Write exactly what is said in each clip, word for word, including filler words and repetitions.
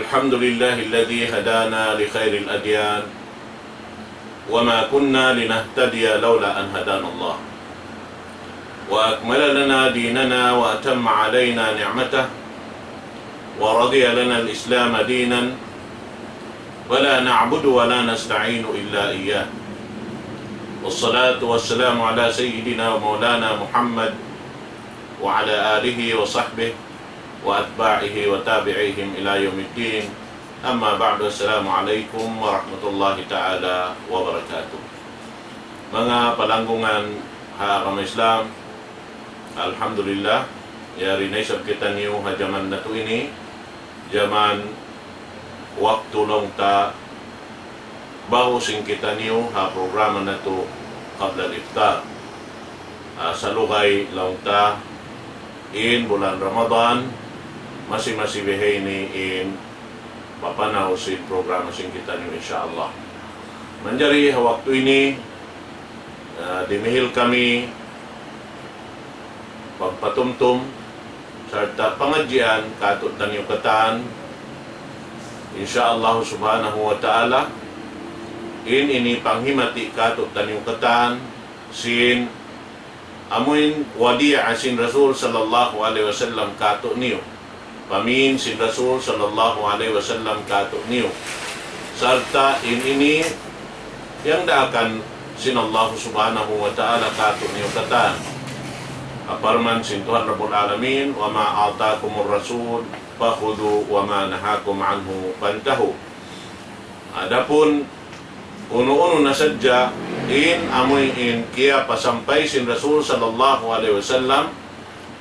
الحمد لله الذي هدانا لخير الأديان وما كنا لنهتدي لولا أن هدانا الله وأكمل لنا ديننا وأتم علينا نعمته ورضي لنا الإسلام دينا ولا نعبد ولا نستعين إلا إياه. والصلاة والسلام على سيدنا ومولانا محمد وعلى آله وصحبه وأتباعه وتابعيهم إلى يوم الدين. أما بعد، السلام عليكم ورحمة الله تعالى وبركاته. Manga palanggungan ha agama Islam, alhamdulillah, yari na isab kitaniyu ha jaman natu' ini, jaman waktu laung ta bahu' sin kitaniyu ha programa natu' qabla al-iftar. Ah, salugay laung ta in bulan Ramadan, masi-masi bihaini in papanaw sin programa sin kitaniyu, insya Allah. Manjari ha waktu ini, ah, dimihil kami pagpatumtum sarta' pangadjian kātu'niyu katān, insya Allah subhanahu wa ta'ala, in ini panghimati kātu'niyu katān, sin amuin wadi'a sin Rasul sallallahu alayhi wasallam kātu'niyu. Pamin sin Rasul sallallahu alayhi wasallam kātu'niyu. Sarta' in ini piyangdaakan sin Allah subhanahu wa ta'ala kātu'niyu katān. Ha parman sin Tuhan Rabbul Alamin, وما آتاكم الرسول فخذوه وما نهاكم عنه فانتهوا. Adapun unu-unu na sadja in amuin kiyapasampay sin Rasul sallallahu alayhi wasallam,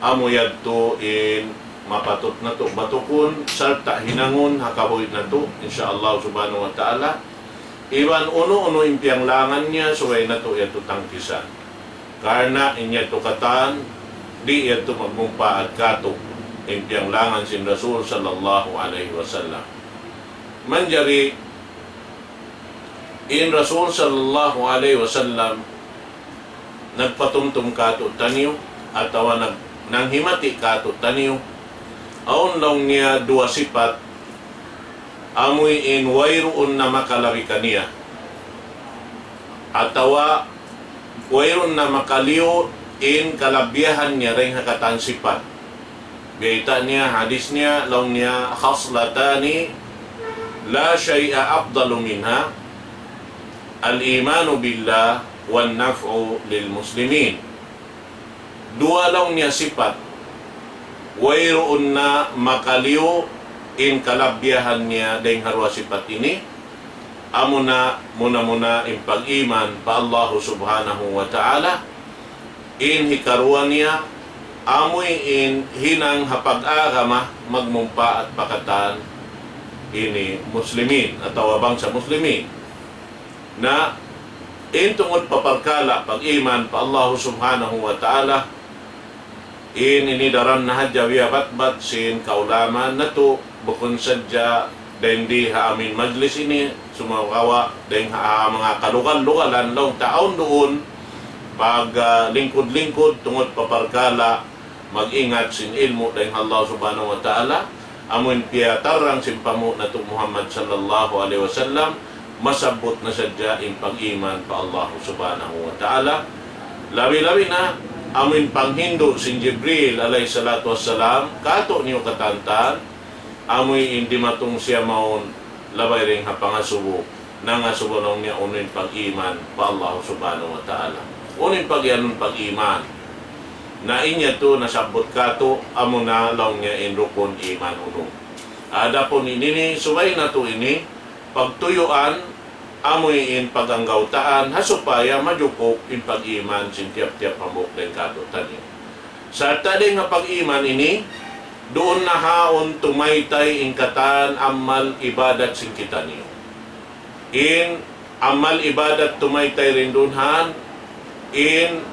amu yadtu in mapatut natu' batukun, sarta' hinangun ha kabuhi' natu', insya Allah subhanahu wa ta'ala. Iban unu-unu in piyanglangan niya, subay natu' yadtu tangkisan. Karna' in yadtu katān, di' yadtu magmumpaat kātu', in piyanglangan sin Rasul sallallahu alayhi wasallam. Manjari in Rasul sallallahu alayhi wasallam nagpatumtum kātu'niyu, atawa nag-, nanghimati kātu'niyu, awn laung niya duwa sipat, amuin wayruun na makalabi kaniya, atawa wayruun na makaliyu in kalabihan niya dayn ha katān sipat. Bayta' niya, hadis niya, laung niya, خصلتان لا شيء أفضل منها الإيمان بالله والنفع للمسلمين. Duwa laung niya sipat, wayruun na makaliyu in kalabihan niya dayn ha duwa sipat ini, amuna muna-muna in pag-iman pa Allahu subhanahu wa ta'ala, in hikaruwa niya, amuin hinang ha pag-agama magmumpaat pa katān ini muslimin atawa bangsa muslimin. Na in tungud pa parkala' pag-iman pa Allahu subhanahu wa ta'ala, in ini daran na hadja biya' batbat sin kaulamaan natu', bukun sadja dayn di ha amin majlis ini, sumagawa' dayn ha manga kalugal-lugalan laung ta awn duun pag, ah, lingkud-lingkud tungud pa parkala' mag-ingat sin ilmu' dayn ha Allah subhanahu wa ta'ala, amun piyatarrang sin panghu' natu' Muhammad sallallahu alayhi wasallam, masabbut na sadja in pag-iman pa Allah subhanahu wa ta'ala. Labi-labi na, amun panghindu' sin Jibril alayhi salatu wassalam, kātu'niyu katantan, amuin dimatung siya mawn labay dayn ha pangasubu, nangasubu laung niya unu in pag-iman pa Allah subhanahu wa ta'ala. Unu in pag-iyanun pag-iman. Na in yadtu nasabbut kātu', amuna laung niya in rukun iman unum. Adapun ini, subay natu' ini pagtuyuan, amuin pag-anggawtaan, ha supaya majukup in pag-iman sin tiyap-tiyap hambuuk dayn kātu'niyu. Sarta' dayn ha pag-iman ini, duun na haun tumaytay in katan amal ibadat sin kitaniyu. In amal ibadat tumaytay dayn duun han, in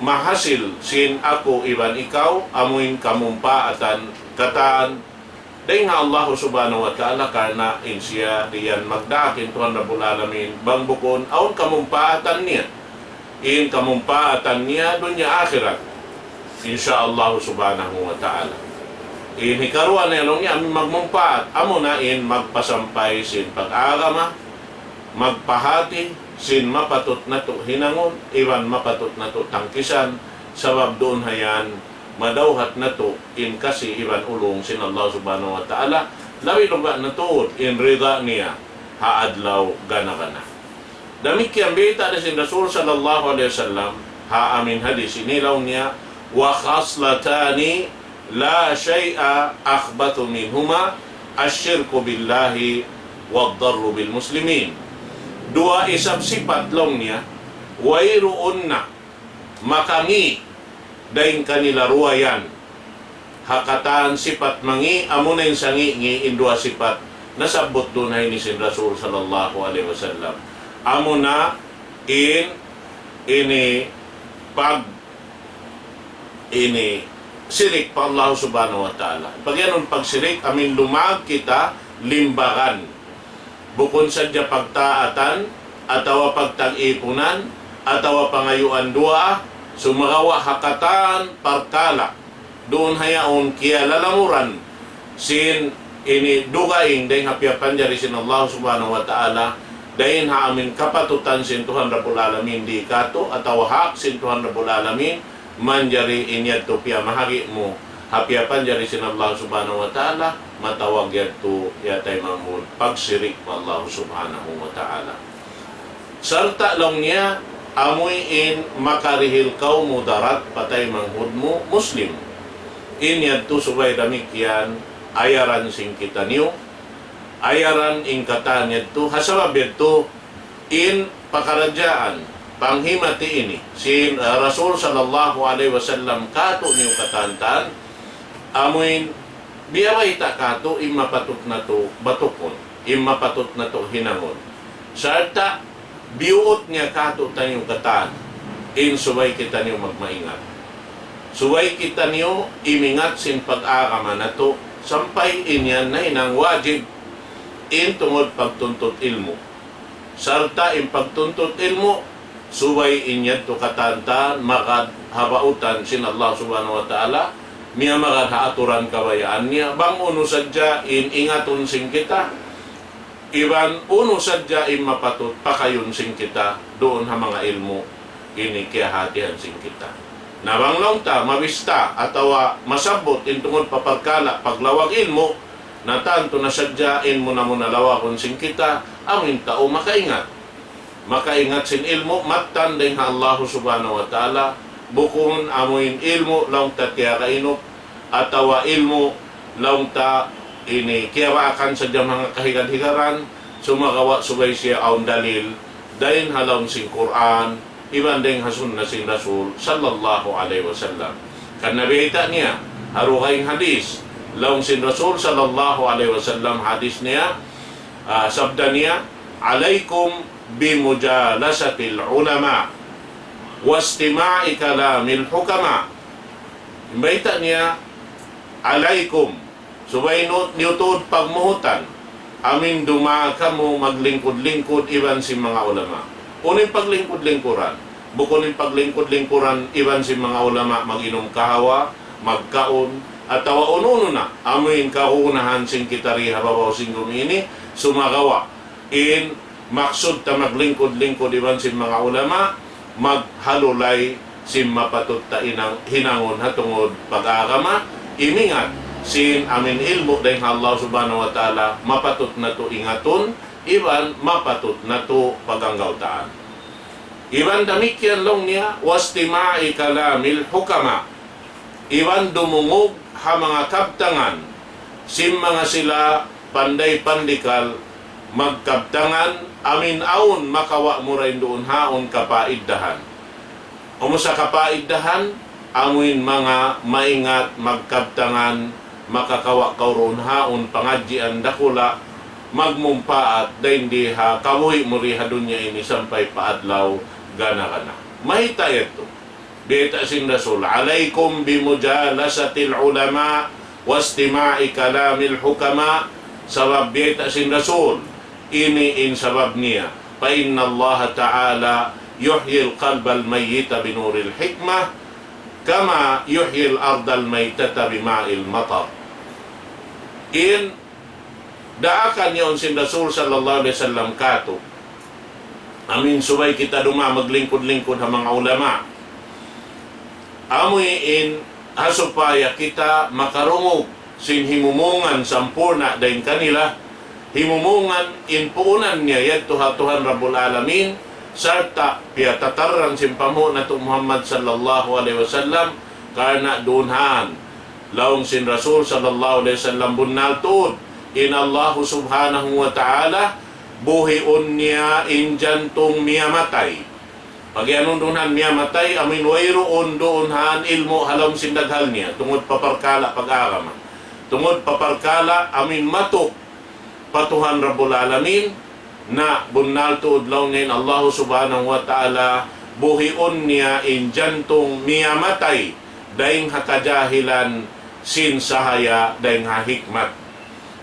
mahasil sin aku iban ikaw, amuin kamumpaatan katan dayn ha Allah subhanahu wa ta'ala, karna' in siya diyan magdaak in Tuhan Rabbul Alamin, bang bukun awn kamumpaatan niya. In kamumpaatan niya dunya akhirat, insya Allah subhanahu wa ta'ala. In hikaruwa na laung niya amu in magmumpaat, amuna in magpasampay sin pag-agama, magpahāti sin mapatut natu' hinangun, iban mapatut natu' tangkisan, sabab duun ha yan, madawhat natu' in kasi iban ulung sin Allah Subhanahu wa Ta'ala, labi-labi na tuud in rida niya ha adlaw gana-gana. Damikkiyan bayta' da sin Rasul sallallahu alayhi wasallam, ha amu in hadith ini laung niya, وخصلتان لا شيء أخبث منهما الشرك بالله والضر بالمسلمين. Duwa isab sipat laung niya, wayruun na makangi' dayn kanila duwa yan. Ha katan sipat mangi', amuna in sangi'-ngi' in duwa sipat nasabbut duun ha ini sin Rasul sallallahu alayhi wasallam. Amuna in ini pag ini sirik pa Allah Subhanahu wa Ta'ala. Pag yan in pagsirik, amu in lumag kita limbagan. Bukun sadja pagtaatan, atawa pagtag-ipunan, atawa pangayuan duwaa, sumagawa' ha katan parkala'. Duun ha yaun kiyalalamuran sin ini dugaing dayn ha piyapanjari sin Allah Subhanahu wa Ta'ala, dayn ha amu in kapatutan sin Tuhan Rabbul Alamin di' katu', atawa hak sin Tuhan Rabbul Alamin, manjari in yadtu piyamahagi' mu ha piyapanjari sin Allah Subhanahu wa Ta'ala, matawag yadtu ya taymanghud pagsirik pa Allah Subhanahu wa Ta'ala. Sarta' laung niya, amu in makarihil kaw mudarat pa taymanghud mu Muslim. In yadtu subay damikkiyan, ayaran sin kitaniyu, ayaran in katan yadtu, ha sabab yadtu, in pakaradjaan, panghimati ini, sin, uh, Rasul sallallahu alayhi wasallam katu' niyu katantan, amu in biyabayta' katu' in mapatut natu' batukun, in mapatut natu' hinangun. Sarta' biyuut niya katu'taniyu katan, in subay kitaniyu magmaingat. Subay kitaniyu imingat sin pag-agama natu', sampay in yan nahinang wajib, in tungud pagtuntut ilmu'. Sarta' in pagtuntut ilmu', subay in yadtu katantan magad ha bautan sin Allah Subhanahu wa Ta'ala, miyamagad ha aturan kabayaan niya, bang unu sadja in ingatun sin kita, iban unu sadja in mapatut pakayun sin kita, duun ha manga ilmu' ini kiyahatihan sin kita. Na bang laung ta, mabista, atawa masabbut in tungud pa parkala' paglawag ilmu', na tantu na sadja in muna-muna lawagun sin kita, amu in tau makaingat. Makaingat sin ilmu', mattan dayn ha Allah Subhanahu wa Ta'ala, bukun amu in ilmu' laung ta tiyagainup, atawa ilmu' laung ta ini kiyabaakan sadja manga kahigad-higaran, sumagawa' subay siya awn dalil, dayn ha lawm sin Qur'an, iban dayn ha sunna sin Rasul sallallahu alayhi wasallam. Karna' biyayta' niya, ha dugaing hadith, laung sin Rasul sallallahu alayhi wasallam hadith niya, ah, sabda niya, عليكم بمجالسة العلماء واستماع كلام الحكماء. Bayta' niya, عليكم, subay nu-, niyu tuud pagmuhutan, amu in dumaa kamu maglingkud-lingkud iban sin manga ulama. Unu in paglingkud-lingkuran? Bukun in paglingkud-lingkuran iban sin manga ulama mag-inum kahawa, magkaun, atawa unu-unu na, amu in kagunahan sin kita di ha babaw sin dunya ini, sumagawa' in maksud ta maglingkud-lingkud iban sin manga ulama, maghalulay sin mapatut ta inang-, hinangun ha tungud pag-agama, imingat sin amu in ilmu' dayn ha Allah Subhanahu wa Ta'ala, mapatut natu' ingatun, iban mapatut natu' paganggautaan. Iban damikkiyan laung niya, واستماع كلام الحكماء. Iban dumungug ha manga kabtangan sin manga sila panday pandikal magkabtangan, amu in awn makawa' mu dayn duun ha awn kapaiddahan. Amu sa kapaiddahan, amu in manga maingat magkabtangan, makakawa' kaw duun ha awn pangadjian dakula', magmumpaat dayn di ha kabuhi' mu di ha dunya ini sampay pa adlaw gana-gana. Mayta' yadtu? Biyayta' sin Rasul, عليكم بمجالسة العلماء واستماع كلام الحكماء. Sabab biyayta' sin Rasul, ini in sabab niya, فإن الله تعالى يحيي القلب الميت بنور الحكمة كما يحيي الأرض الميتة بماء المطر. In daakan yaun sin Rasul sallallahu alayhi wasallam kātu'. Amin subay kita duma maglingkud-lingkud ha manga ulama. Amuin ha supaya kita makarungug sin himumungan sampurna' dayn kanila, himumungan in puunan niya yadtu ha Tuhan Rabbul Alamin, sarta' piyatatarrang sin panghu' natu' Muhammad sallallahu alayhi wasallam, karna' duun han, laung sin Rasul sallallahu alayhi wasallam, bunnal tuud in Allahu subhanahu wa ta'ala, buhiun niya in jantung miyamatay. Pagiyanun duun han miyamatay, amuin wayruun duun han ilmu' ha lawm sin daghal niya, tungud pa parkala' pag-agama. Tungud pa parkala' amuin matuk pa Tuhan Rabbul Alamin, na bunnal tuud laung niya in Allahu subhanahu wa ta'ala, buhiun niya in jantung miyamatay, dayng ha kajahilan sin sahaya dayng ha hikmat.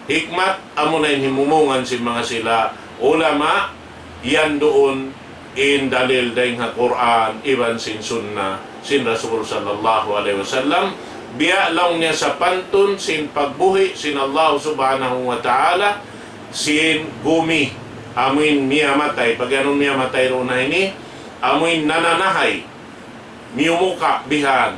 Hikmat, amuna in himumungan sin manga sila ulama, yan duun in dalil dayng ha Qur'an iban sin Sunnah sin Rasul sallallahu alayhi wasallam. Biya' laung niya sapantun sin pagbuhi' sin Allah subhanahu wa ta'ala sin gumi, amuin miyamatay. Pagiyanun miyamatay duun ha ini, amuin nananahay, miyumuka bihan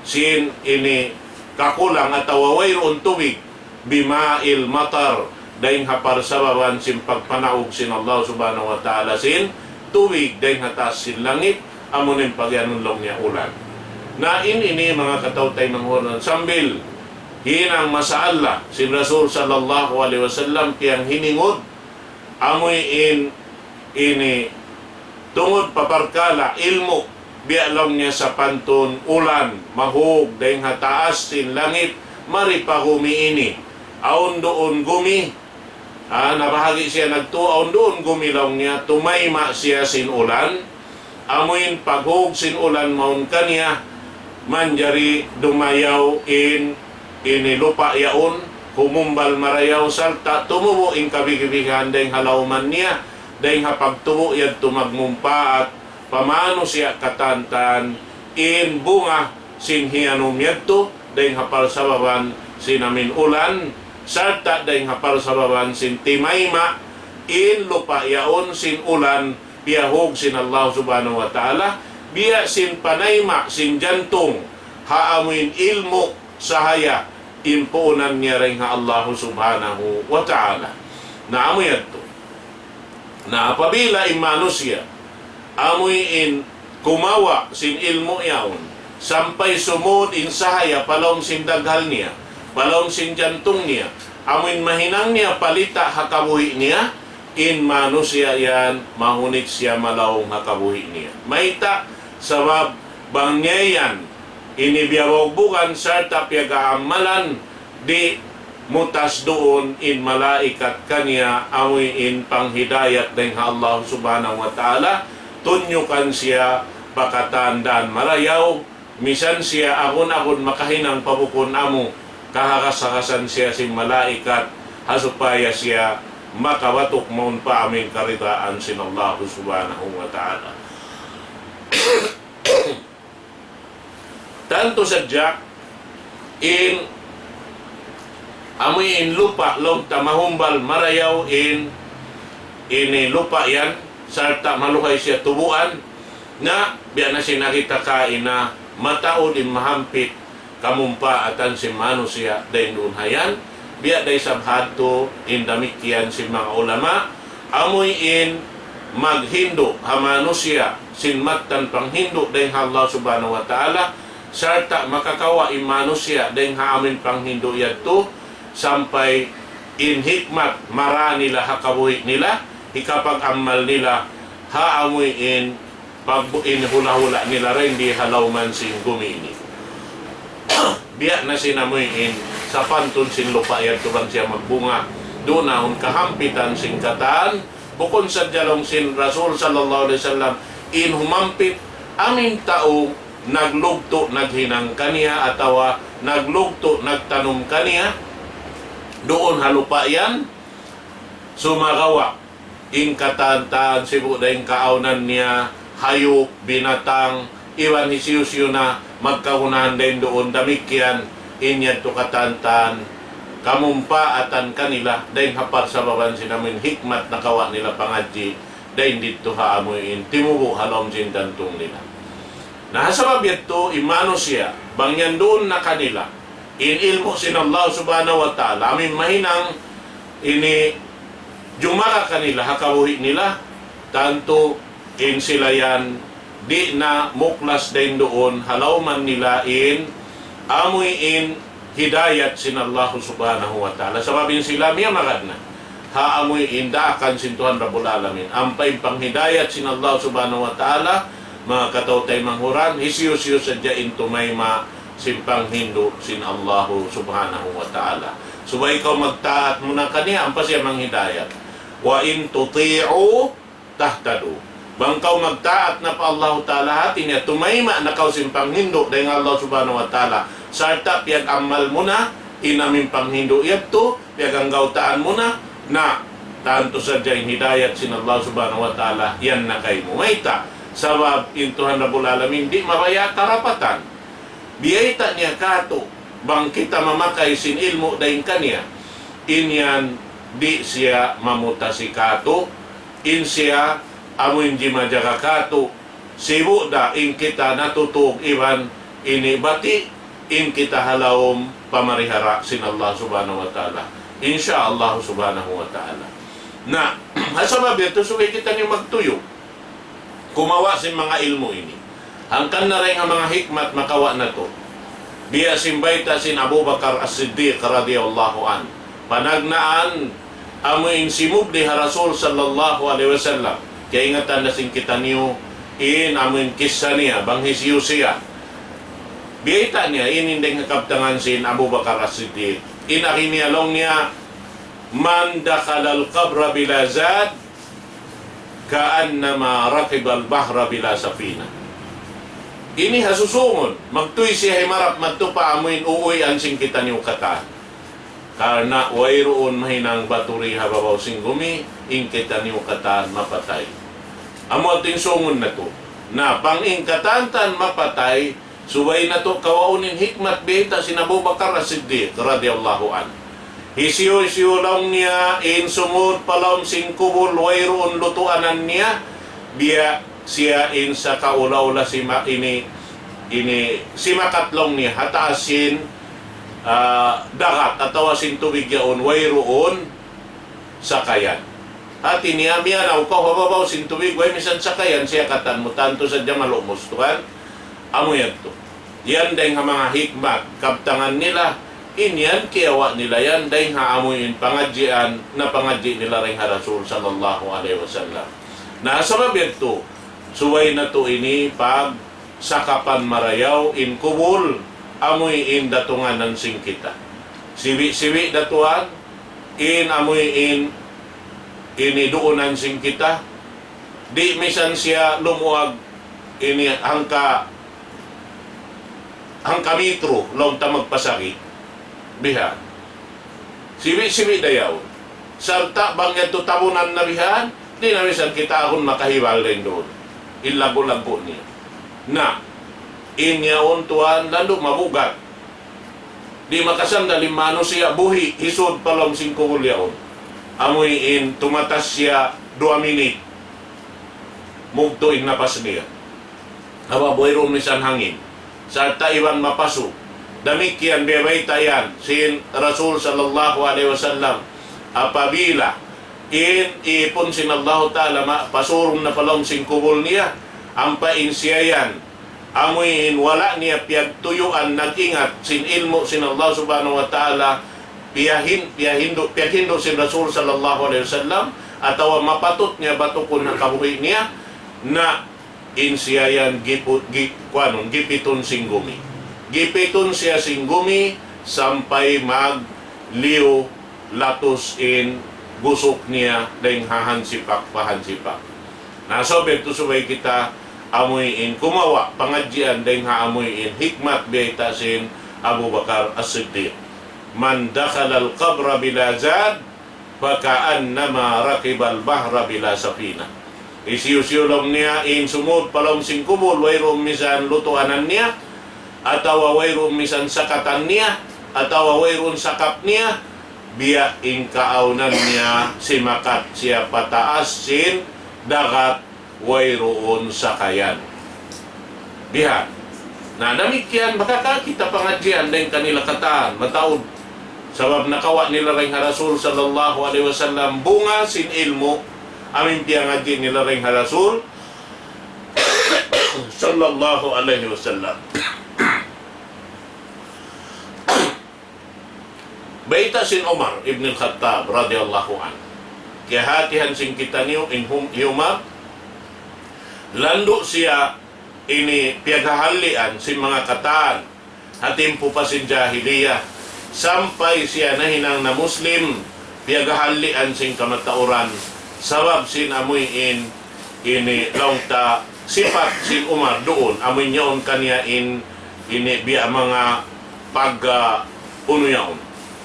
sin ini kakulang atawa wayruun tubig, bima'il matar, dayng ha parsababan sin pagpanaug sin Allah subhanahu wa ta'ala sin tubig dayng ha taas sin langit, amuin pagiyanun laung niya ulan. Na in ini manga kataw-taymanghuran, sambil hinang masalah sin Rasul sallallahu alayhi wasallam piyanghiningud, amuin ini tungud pa parkala' ilmu', biya' laung niya sapantun ulan mahug dayng ha taas sin langit, mari pa gumi ini. Awn duun gumi, ah, nabahagi' siya nagtu, awn duun gumi laung niya, tumayma' siya sin ulan, amuin paghug sin ulan mawn kaniya, manjari dumayaw in ini lupa' yaun, humumbal marayaw sarta' tumubu' in kabihibihian dayng ha lawman niya, dayng ha pagtubu' yadtu magmumpaat pa manusiya' katantan in bunga sin hiyanum yadtu, dayng ha parsababan sin amuin ulan, sarta' dayng ha parsababan sin timayma' in lupa' yaun sin ulan, piyahug sin Allah subhanahu wa ta'ala, biya' sin panayma' sin jantung, ha amuin ilmu' sahaya in puunan niya dayng ha Allah subhanahu wa ta'ala. Na amu yadtu. Na apabila in manusiya', amuin kumawa' sin ilmu' yaun, sampay sumud in sahaya pa lawm sin daghal niya, pa lawm sin jantung niya, amuin mahinang niya palita' ha kabuhi' niya, in manusiya' yan, mahunit siya malaung ha kabuhi' niya. Mayta'? Sabab bang niya yan ini biyabawgbugan sarta' piyag-aamalan, di' mutas duun in malaikat kaniya, amuin panghidayat dayng ha Allah subhanahu wa ta'ala, tunyukan siya pa katan dān marayaw, misan siya agun-agun makahinang pa bukun amu, kahagas-hagasan siya sin malaikat, ha supaya siya makabatuk mawn pa amuin karidaan sin Allah subhanahu wa ta'ala. Tantu sadja, in amuin lupa' laung ta mahumbal marayaw in ini lupa' yan, sarta' maluhay siya tubuan, na biya' na sin nakita' kaina, mataud in mahampit kamumpaatan sin manusiya' dayn duun ha yan, biya' da isab hadtu in damikkiyan sin manga ulama, amuin maghindu' ha manusiya' sin mattan panghindu' dayn ha Allah subhanahu wa ta'ala, sarta' makakawa' in manusiya' dayn ha amuin panghindu' yadtu, sampay in hikmat mara nila ha kabuhi' nila, hikapag-amal nila ha amuin pagbuin hula-hula nila dayn di ha lawman sin gumi ini. Biya' na sin amuin, sapantun sin lupa' yadtu bang siya magbunga, duun na awn kahampitan sin katan, bukun sadja laung sin Rasul sallallahu alayhi wasallam, in humampit, amuin tau naglugtu' naghinang kaniya, atawa naglugtu' nagtanum kaniya, duun ha lupa' yan, sumagawa' in katan-katan sibu' da in kaawnan niya, hayup, binatang, iban hisiyu-siyu na magkagunahan dayn duun damikkiyan, in yadtu katan-katan kamumpaatan kanila, dayn ha parsababan sin amuin hikmat nakawa' nila pangadji', dayn didtu ha amuin timubu' ha lawm sin jantung nila. Na ha sabab yadtu, in manusiya', bang yan duun na kanila, in ilmu' sin Allah Subhanahu wa Ta'ala, amuin mahinang ini jumaga kanila ha kabuhi' nila, tantu in sila yan di' na muklas dayn duun ha lawman nila in amuin hidayat sin Allah Subhanahu wa Ta'ala. Sabab in sila miyamagad na ha amuin daakan sin Tuhan Rabbul Alamin. Ampa in panghidayat sin Allah Subhanahu wa Ta'ala, manga kataw-taymanghuran, hisiyu-siyu sadja in tumayma' sin panghindu' sin Allah Subhanahu wa Ta'ala. Subay kaw magtaat muna kaniya, ampa siya manghidayat. وإن تطيعوا تهتدوا. Bang kaw magtaat na pa Allahu Ta'ala, hati niya tumayma' na kaw sin panghindu' dayn ha Allah Subhanahu wa Ta'ala. Sarta' piyag-amal mu na in amuin panghindu' yadtu, piyaganggautaan mu na, na tantu sadja in hidayat sin Allah Subhanahu wa Ta'ala, yan na kaymu. Mayta'? Sabab in Tuhan Rabbul Alamin di' mabaya' karapatan. Biyayta' niya kātu', bang kita mamakay sin ilmu' dayn kaniya, in yan di' siya mamutasi kātu', in siya amuin jimajaga kātu', sibu' da in kita natutug iban ini bati', in kita ha lawm pamarihara sin Allah Subhanahu wa Ta'ala. Insya Allah Subhanahu wa Ta'ala. Na, ha sabab yadtu subay kitaniyu magtuyu'. Kumawa' sin manga ilmu' ini. Hangkan na dayn ha manga hikmat makawa' natu'. Biya' sin bayta' sin Abu Bakar As-Siddiq radiyallahu anhu. Panagnaan amuin simubli ha Rasul sallallahu alayhi wasallam. Kaingatan na sin kitaniyu in amuin kissa niya, bang hisiyu siya. Biyayta' niya, in dayn ha kabtangan sin Abu Bakar As-Siddiq. In agi niya laung niya, من دخل القبر بلا زاد كأنما ركب البحر بلا سفينة. Ini ha susungun, magtuy siya himarap madtu pa amuin uuwian sin kitaniyu katan. Karna' wayruun mahinang batu di ha babaw sin gumi, in kitaniyu katan mapatay. Amu yadtu in sungun natu'. Na, bang in katan tan mapatay, subay natu' kawaun in hikmat bayta' sin Abu Bakar As-Siddiq radiyallahu anhu. Hisiyu-siyu laung niya in sumud pa lawm sin kubul wayruun lutuanan niya, biya' siya in sakaula-ula sima-, ini, ini simakat laung niya ha taas sin, ah, dagat atawa sin tubig yaun wayruun sakayan. Hati niya, miyanaw kaw ha babaw sin tubig, way misan sakayan, siyakatan mu, tantu sadja malumus, tuwan. Amu yadtu. Yan dayn ha manga hikmat, kabtangan nila, in yan kiyawa' nila yan, dayn ha amuin pangadjian, napangadji' nila dayn ha Rasul sallallahu alayhi wasallam. Na sabab yadtu, subay natu' ini pag sakapan marayaw in kubul, amuin datunganan sin kita. Siwi'-siwi' da tuwan, in amuin ini duunan sin kita, di' misan siya lumuag ini hangka, hangka mitru, laung ta magpasagi. Bihan. Siwi'-siwi' da yaun. Sarta' bang yadtu tabunan na bihan, di' na misan kita agun makahibal dayn duun. In laggu'-laggu' niya. Na, in yaun tuwan, landu' mabugat. Di' makasandal in manusiya' buhi', hisud pa lawm sin kubul yaun. Amuin tumatas siya duwa minit. Mugtu' in napas niya. Awa, wayruun misan hangin. Sarta' iban mapasu. Damikkiyan biya' bayta' yan sin Rasul sallallahu alayhi wasallam. Apabila in ipun sin Allahu Ta'ala ma-, pasurun na pa lawm sin kubul niya, ampa in siya yan, amuin wala' niya piyagtuyuan nag-ingat sin ilmu' sin Allah Subhanahu wa Ta'ala, piyahin-, piyahindu', piyaghindu' sin Rasul sallallahu alayhi wasallam, atawa mapatut niya batukun ha kabuhi' niya, na in siya yan gipu-, gi-, kuanun, gipitun sin gumi. Gipitun siya sin gumi sampay magliyu latus in gusuk niya dayn ha hansipak pa hansipak. Na, so, biya' tu subay kita amuin kumawa' pangadjian dayn ha amuin hikmat bayta' sin Abu Bakar As-Siddiq. من دخل القبر بلا زاد فكأنما ركب البحر بلا سفينة. Hisiyu-siyu laung niya in sumud pa lawm sin kubul, wayruun misan lutuanan niya, atawa wayruun misan sakatan niya, atawa wayruun sakap niya, biya' in kaawnan niya simakat siya pataas sin dagat wayruun sakayan. Bihan. Na damikkiyan, makakakita' pangadjian dayn kanila katan, mataud. Sabab nakawa' nila dayn ha Rasul sallallahu alayhi wasallam bunga sin ilmu', amu in piyangadji' nila dayn ha Rasul sallallahu alayhi wasallam. Bayta' sin Umar ibn al-Khattab radiyallahu anhu. Kiyahatihan sin kitaniyu in hum-, hi Umar, landu' siya ini piyaghahallian sin manga katan ha timpu pa sin jahiliya, sampay siya nahinang na Muslim, piyaghahallian sin kamatauran, sabab sin amuin ini laung ta sipat sin Umar duun, amuin yaun kaniya in ini biya' manga pag, ah, unu yaun.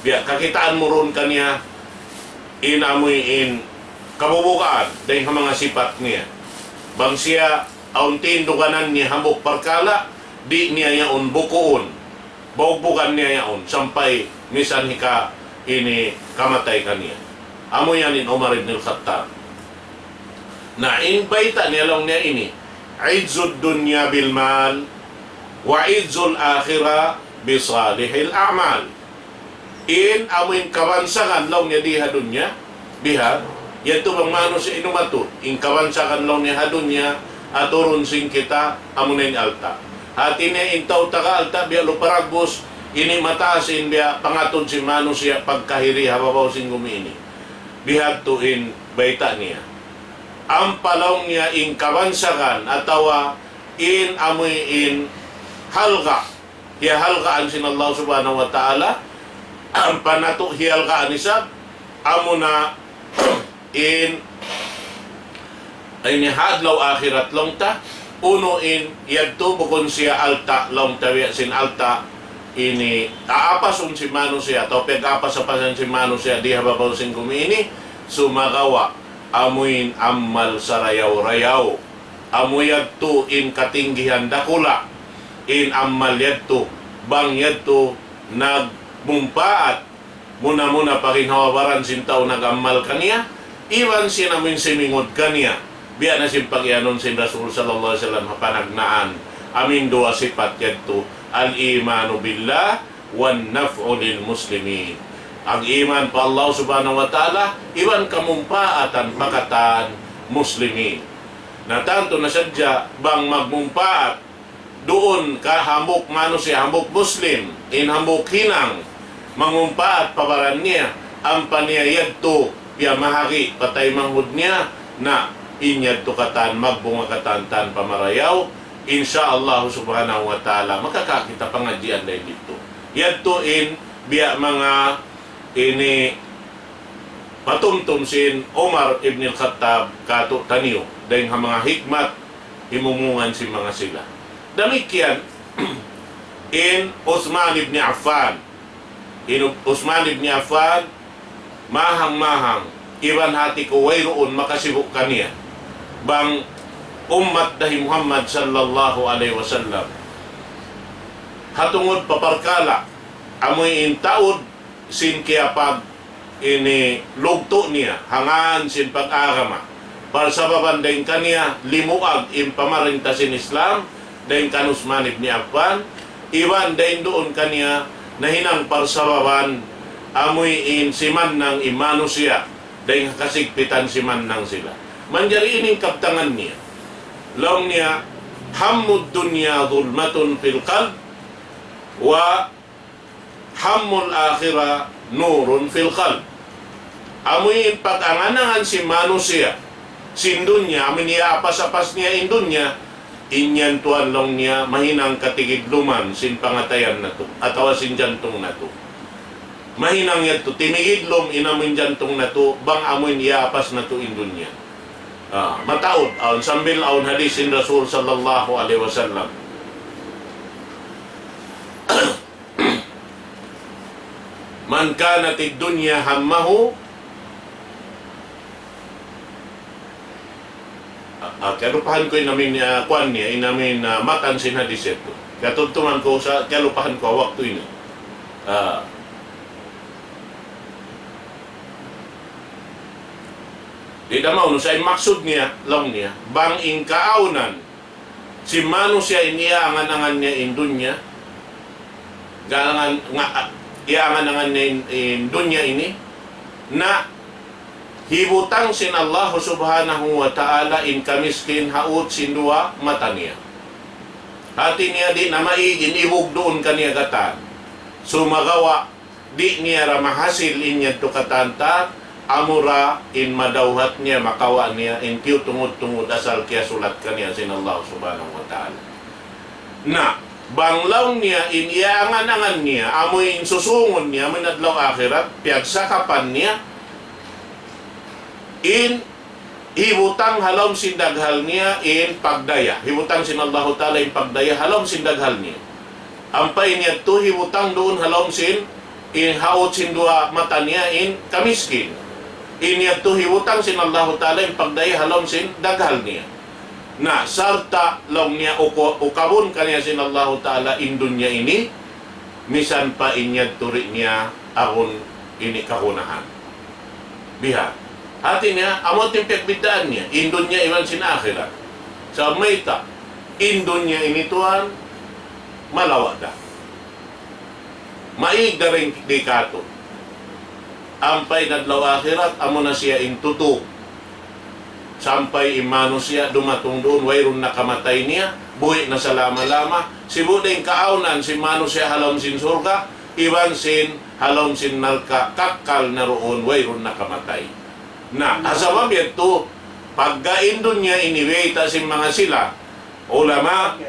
Biya' kakitaan mu duun kaniya in amuin kabubugaan dayn ha manga sipat niya. Bang siya awn tinduganan niya hambuuk parkala', di' niya yaun bukuun. Baugbugan niya yaun sampay misan hika ini kamatay kaniya. Amu yan in Umar ibn al-Khattab. Na in bayta' niya laung niya ini, عز الدنيا بالمال وعز الآخرة بصالح الأعمال. In amu in kabansagan laung niya di ha dunya, bihan, yadtu bang manusiya' in umatud, in kabansagan laung niya ha dunya, aturun sin kita, amu na in alta'. Hati niya in tau taga alta', biya' lupa dagbus, ini mataas in biya' pangatud sin manusiya' pagkahi di ha babaw sin gumi ini. Bihadtu in bayta' niya. Ampa laung niya in kabansagan atawa in amu in halga', hiyahalgaan sin Allah Subhanahu wa Ta'ala, ampa natu' hiyahalgaan isab, amuna in ini ha adlaw akhirat laung ta, unu in yadtu bukun siya alta' laung ta biya' sin alta' ini aapasun sin manusiya', atawa piyag-aapas-apasan sin manusiya' di ha babaw sin gumi ini, sumagawa' amuin amal sarayaw-rayaw. Amu yadtu in katinggihan dakula', in amal yadtu, bang yadtu nagmumpaat, muna-muna pa ginhawa-baran sin tau nag-amal kaniya, iban sin amuin simingud kaniya, biya' na sin pagiyanun sin Rasul sallallahu alayhi wasallam ha panagnaan, amuin duwa sipat yadtu, الإيمان بالله والنفع للمسلمين. Pag-iman pa Allah Subhanahu wa Ta'ala, iban kamumpaatan pa katan Muslimin. Na tantu na sadja bang magmumpaat duun ka hambuuk manusiya', hambuuk Muslim, in hambuuk hinang, mangumpaat pa baran niya, ampa niya yadtu piyamahagi' pa taymanghud niya, na in yadtu katan magbunga katan tanpa marayaw, insya Allah Subhanahu wa Ta'ala, makakakita' pangadjian dayn didtu. Yadtu in biya' manga ini patumtum sin Umar ibn al-Khattab kātu'niyu, dayn ha manga hikmat himumungan sin manga sila. Damikkiyan in Uthman ibn Affan. In Uthman ibn Affan, mahang-mahang, iban hati ku wayruun makasibu' kaniya. Bang ummat da hi Muhammad sallallahu alayhi wasallam. Ha tungud pa parkala', amuin taud sin kiyapag ini lugtu' niya, ha ngān sin pag-agama. Parsababan dayn kaniya, limuag in pamarinta sin Islam, dayn kan Uthman ibn Affan, iban dayn duun kaniya, nahinang parsababan, amuin simannang in manusiya', dayn kasigpitan simannang sila. Manjari ini in kabtangan niya. Laung niya, هم الدنيا ظلمة في القلب، و هم الآخرة نور في القلب. Amuin pag-angan-angan sin manusiya' sin dunya, amuin iyaapas-apas niya in dunya, in yan tuwan laung niya, mahinang katigidluman sin pangatayan natu', atawa sin jantung natu'. Mahinang yadtu, timigidlum in amuin jantung natu', bang amuin iyaapas natu' in dunya. Ah, mataud, awn sambil awn hadis sin Rasul sallallahu alayhi wasallam. من كانت الدنيا همه. Ah, ah, kiyalupahan ku in amuin, ah, kuwan niya, in amuin, ah, matan sin hadis yadtu. Kiyatumtuman ku sa', kiyalupahan ku waktu ini. Ah. Di' da maunu sa in maksud niya, laung niya. Bang in kaawnan sin manusiya' in iyaangan-angan niya in dunya, galangan nga, iyaangan-angan niya in, in dunya ini, na hibutang sin Allah Subhanahu wa Ta'ala in kamiskin ha ut sin duwa mata niya. Hati niya di' na maig in ibug duun kaniya katan. Sumagawa' di' niya ra mahasil in yadtu katan-katan, amura in madawhat niya, makawa' niya, in tiyutungud-tungud asal kiyasulat kaniya sin Allah Subhanahu wa Ta'ala. Na, bang laung niya in iyaangan-angan niya, amu in susungun niya, amu in adlaw akhirat, piyagsakapan niya, in hibutang ha lawm sin daghal niya in pagdaya. Hibutang sin Allahu Ta'ala in pagdaya ha lawm sin daghal niya. Ampa in yadtu hibutang duun ha lawm sin, in ha ut sin duwa mata niya in kamiskin. In yadtu hibutang sin Allahu Ta'ala in pagdaya ha lawm sin daghal niya. Na, sarta' laung niya uku-, ukabun kaniya sin Allahu Ta'ala in dunya ini, misan pa in yadtu di' niya awn ini kagunahan. Biha'. Hati niya, amu in piyagbiddaan niya, in dunya iban sin akhirat. Sa' mayta', in dunya ini tuwan, malawa' da. Maig da dayn di katu'. Ampa in adlaw akhirat, amu na siya in tutu'. Sampay in manusiya' dumatung duun, wayruun na kamatay niya, buhi' na salama-lama. Sibu' da in kaawnan sin manusiya' ha lawm sin surga', iban sin ha lawm sin narka', kakkal na duun, wayruun na kamatay. Na, ha sabab yadtu, pagga in dunya ini, bayta' sin manga sila ulama,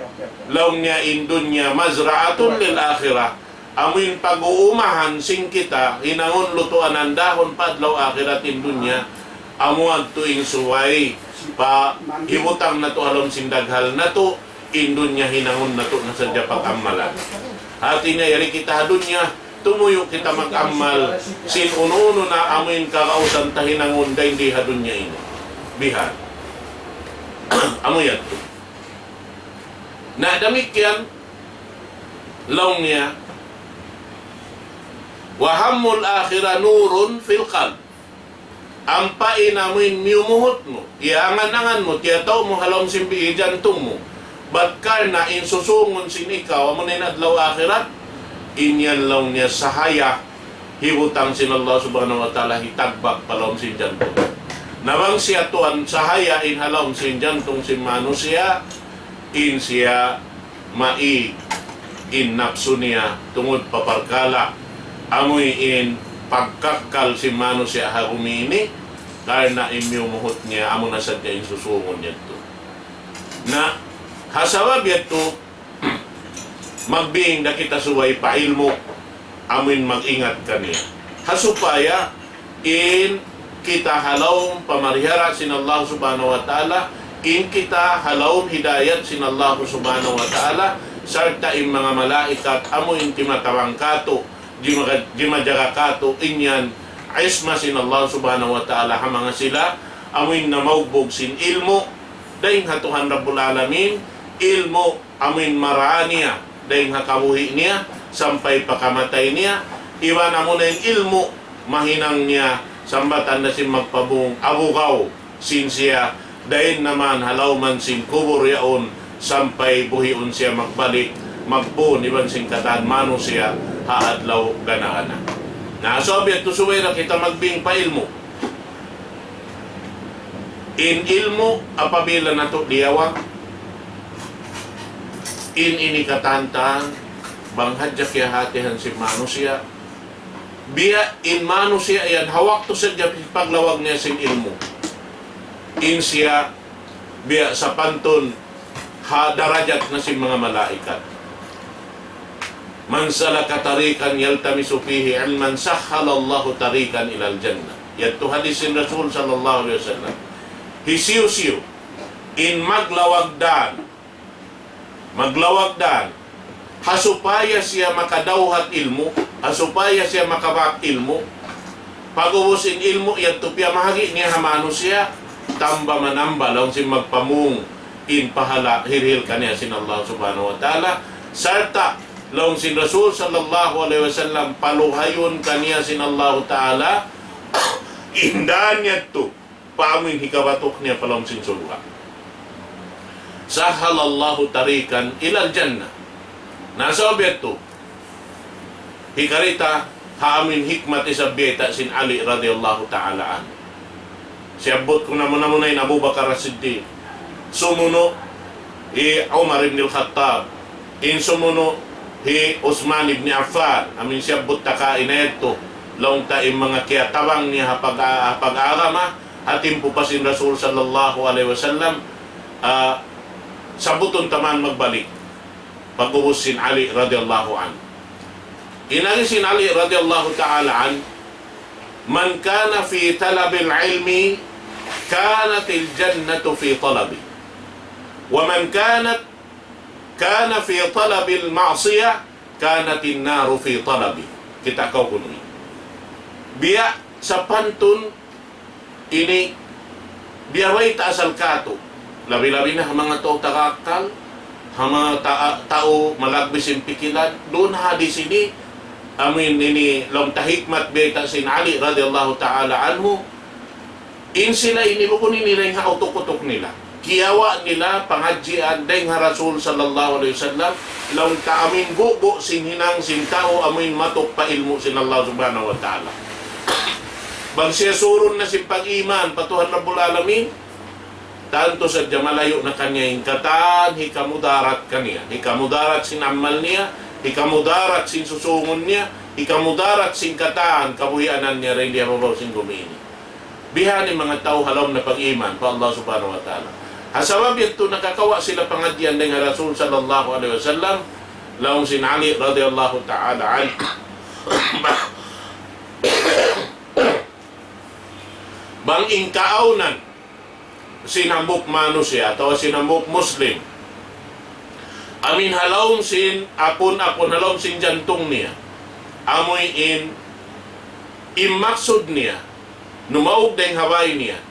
laung niya in dunya مزرعة للآخرة. Amu in pag-uumahan sin kita, hinangun lutuan handahun pa adlaw akhirat in dunya, amu yadtu in subay pa hibutang natu' ha lawm sin daghal natu', in dunya hinangun natu' na sadja pag-ammalan. Hati niya yari kita ha dunya, tumuyu' kita mag-ammal, sin unu-unu na amu in kagausan ta hinangun dayn di ha dunya ini. Bihan. Amu yadtu. Na damikkiyan, laung niya, وهم الآخرة نور في القلب. Ampa in amu in miyumuhut mu, iyaangan-angan mu, tiyatau' mu ha lawm sin bi-, jantung mu. Bat karna' in susungun sin ikaw, amu na in adlaw akhirat, in yan laung niya sahaya, hibutang sin Allah Subhanahu wa Ta'ala hitagbak pa lawm sin jantung. Na bang siya tuwan sahaya in ha lawm sin jantung sin manusiya', in siya maig in napsu niya tungud pa parkala', amuin pagkakkal sin manusiya' ha bumi ini, karna' in miyumuhut niya, amu na sadja in susungun niya yadtu. Na, ha sabab yadtu, magbing da kita subay pa ilmu', amuin mag-ingat kaniya. Ha supaya in kita ha lawm pamarihara sin Allah Subhanahu wa Ta'ala, in kita ha lawm hidayat sin Allah Subhanahu wa Ta'ala, sarta' in manga malaikat amuin timatabang katu', jima-, jimajaga katu', in yan isma sin Allah Subhanahu wa Ta'ala ha manga sila, amuin namaugbug sin ilmu', dayn ha Tuhan Rabbul Alamin, ilmu' amuin marayaw niya, dayn ha kabuhi' niya, sampay pa kamatay niya, iban amuna in ilmu' mahinang niya, sambatan na sin magpabung, abugaw, sin siya, dayn naman ha lawman sin kubul yaun, sampay buhiun siya magbalik, magpun, iban sin katan manusiya', ha adlaw gana-gana. Na, so, biya' tu subay da kita magbing pa ilmu'. In ilmu' apabila natu' diyawag, in ini katantan, bang hadja kiyahatihan sin manusiya', biya' in manusiya' yan, ha waktu sadja paglawag niya sin ilmu'. In siya, biya' sapantun, ha darajat na sin manga malaikat. من سلك طريقا يلتمس فيه علما سهل الله طريقا إلى الجنة. Yadtu hadis sin Rasul sallallahu alayhi wasallam. Hisiyu-siyu in maglawag dan, maglawag dan, ha supaya siya makadawhat ilmu', ha supaya siya makabak ilmu', pag'ubus in ilmu' yadtu piyamahagi' niya ha manusiya', tamba manamba laung sin magpamung in pahala hirihil kaniya sin Allah Subhanahu wa Ta'ala, sarta' laung sin Rasul sallallahu alayhi wasallam paluhayun kaniya sin Allah Ta'ala, in dan yadtu, pa amuin hikabatuk niya pa lawm sin surga'. سهل الله طريقا إلى الجنة. Na sabab yadtu, hikari ta ha amuin hikmat isab biyayta' sin Ali radiyallahu ta'ala anhu. Siyabbut ku na muna-muna in Abu Bakar As-Siddiq. Sumunu' hi Umar ibn al-Khattab. In sumunu' hi Usman ibn Affan. Amuin siyabbut ta kaina yadtu. Laung ta in manga kiyatabang niya ha pag-, ha pag-agama, ha timpu pa sin Rasul sallallahu alayhi wasallam, ah, sabbutun ta man magbalik. Pag'ubus sin Ali radiyallahu anhu. In agi sin Ali radiyallahu ta'ala anhu, من كان في طلب العلم كانت الجنة في طلبه، ومن كانت، كان في طلب المعصية كانت النار في طلبه. Kita' kaw kunu'. Biya' sapantun ini, biya' bayta' asal katu'. Labi-labi na ha manga tau taga akkal, ha manga ta-, tau malagbi sin pikilan. Duun ha hadis ini, amuin ini laung ta hikmat bayta' sin Ali radiyallahu ta'ala anhu. In sila ini bukun ini dayn ha utuk-utuk nila. Kiyawa' nila pangadjian dayn ha Rasul sallallahu alayhi wasallam, laung ta amuin gugu' sin hinang sin tau amuin matuk pa ilmu' sin Allah subhanahu wa ta'ala. Bang siya surun na sin pag-iman pa Tuhan Rabbul Alamin, tantu sadja malayu' na kaniya in katan hikamudarat kaniya, hikamudarat sin amal niya, hikamudarat sin susungun niya, hikamudarat sin katan kabuhianan niya dayn di ha babaw sin gumi ini. Bihan in manga tau ha lawm na pag-iman pa Allah subhanahu wa ta'ala. Ha sabab yadtu nakakawa' sila pangadjian dayn ha Rasul sallallahu alayhi wasallam, laung sin Ali radiyallahu ta'ala anhu. Bang in kaawnan sin hambuuk manusiya' atawa sin hambuuk Muslim, amuin ha lawm sin apun-apun, ha lawm sin jantung niya, amuin in maksud niya, numaug dayn ha bay niya,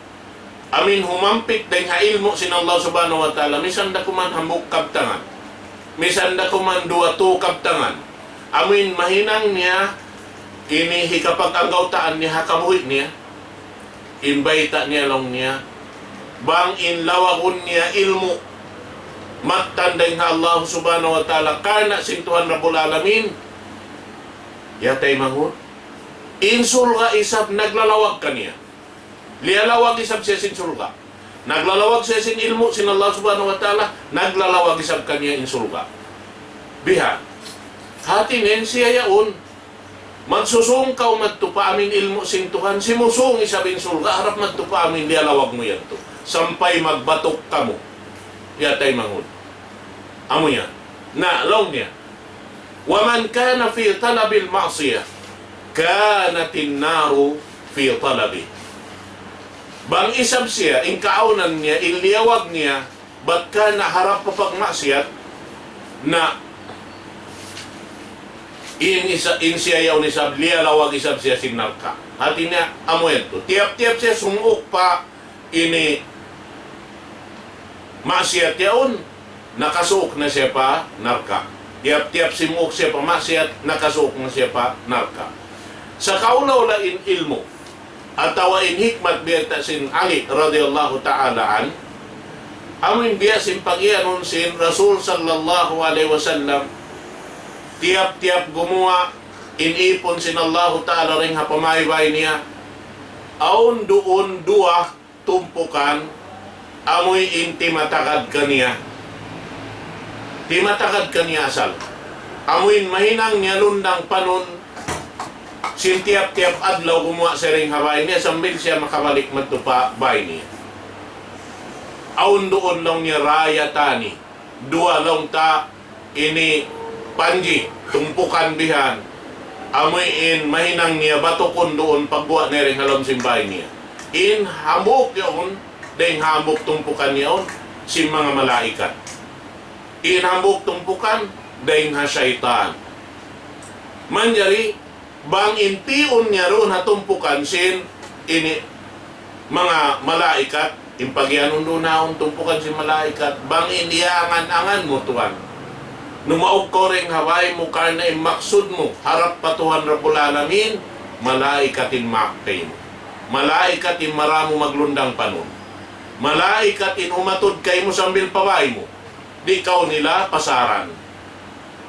amuin humampit dayn ha ilmu' sin Allah subhanahu wa ta'ala, misan da kuman hambuuk kabtangan, misan da kuman duwa tū kabtangan, amuin mahinang niya ini hikapag-anggawtaan niya ha kabuhi' niya, in bayta' niya laung niya, bang in lawagun niya ilmu' mattan dayn ha Allah subhanahu wa ta'ala, karna' sin Tuhan Rabbul Alamin, ya taymanghud, in surga' isab naglalawag kaniya. Liyalawag isab siya sin surga'. Naglalawag siya sin ilmu' sin Allah subhanahu wa ta'ala, naglalawag isab kaniya in surga'. Bihan. Hati niya in siya yaun, magsusūng kaw madtu pa amuin ilmu' sin Tuhan, simusūng isab in surga', harap madtu pa amuin liyalawag mu yadtu. Sampay magbatuk kamu. Ya taymanghud. Amu yan. Na, laung niya, ومن كان في طلب المعصية كانت النار في طلبه. Bang isab siya, in kaawnan niya, in liyawag niya, bat karna' harap pa pagmaksiyat, na in isa, in siya yaun isab, liyalawag isab siya sin narka'. Hati niya, amu yadtu. Tiyap-tiyap siya sumuuk pa ini maksiyat yaun, nakasuuk na siya pa narka'. Tiyap-tiyap simuuk siya pa maksiyat, nakasuuk na siya pa narka'. Sa' kaula-ula in ilmu', atawa in hikmat biyayta' sin Ali radiyallahu ta'ala anhu, amu in biya' sin pagiyanun sin Rasul sallallahu alayhi wasallam, tiyap-tiyap gumuwa' in ipun sin Allahu ta'ala dayn ha pamaybay niya, awn duun duwa tumpukan, amuin timatagad kaniya. Timatagad kaniya asal. Amuin mahinang niya lundang panun sin tiyap-tiyap adlaw gumuwa' siya dayn ha bay niya sambil siya makabalik madtu pa bay niya. Awn duun laung niya رايتان. Duwa laung ta ini panji, tumpukan bihan. Amuin mahinang niya batukun duun pagguwa' niya dayn ha lawm sin bay niya. In hambuuk yaun, dayn ha hambuuk tumpukan yaun, sin manga malaikat. In hambuuk tumpukan, dayn ha saytan. Manjari, bang in tiyun niya duun ha tumpukan sin ini manga malaikat, in pagiyanun duun ha tumpukan sin malaikat, bang in iyaangan-angan mu, Tuhan. Numaug kaw dayn ha bay mu karna' in maksud mu, harap pa Tuhan Rabbul Alamin, malaikat in maap kaymu. Malaikat in mara mu maglundang panun. Malaikat in umatud kaymu sambil pa bāy mu. Di' kaw nila pasaran.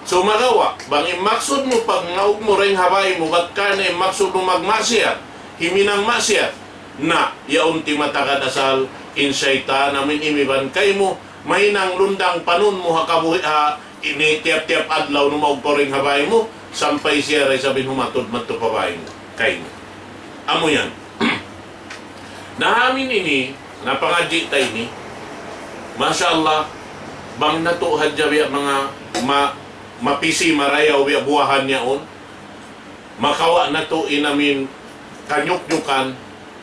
Sumagawa', bang in maksud mu pagnaug mu dayn ha bāy mu, bat karna' in maksud mu magmaksiyat, himinang maksiyat, na, yaun ti matagad asal in saytan amin imiban kaymu, mahinang lundang panun mu ha kabuhi' ha ini tiyap-tiyap adlaw numaug kaw dayn ha bāy mu, sampay siya da isab in humatud madtu pa bāy mu, kaymu. Amu yan. Na amin ini, na pangadji' ta ini, Masha Allah, bang natu' hadja biya' manga ma-, mapisi marayaw biya' buwahan yaun, makawa' natu' in amin kanyuknyukan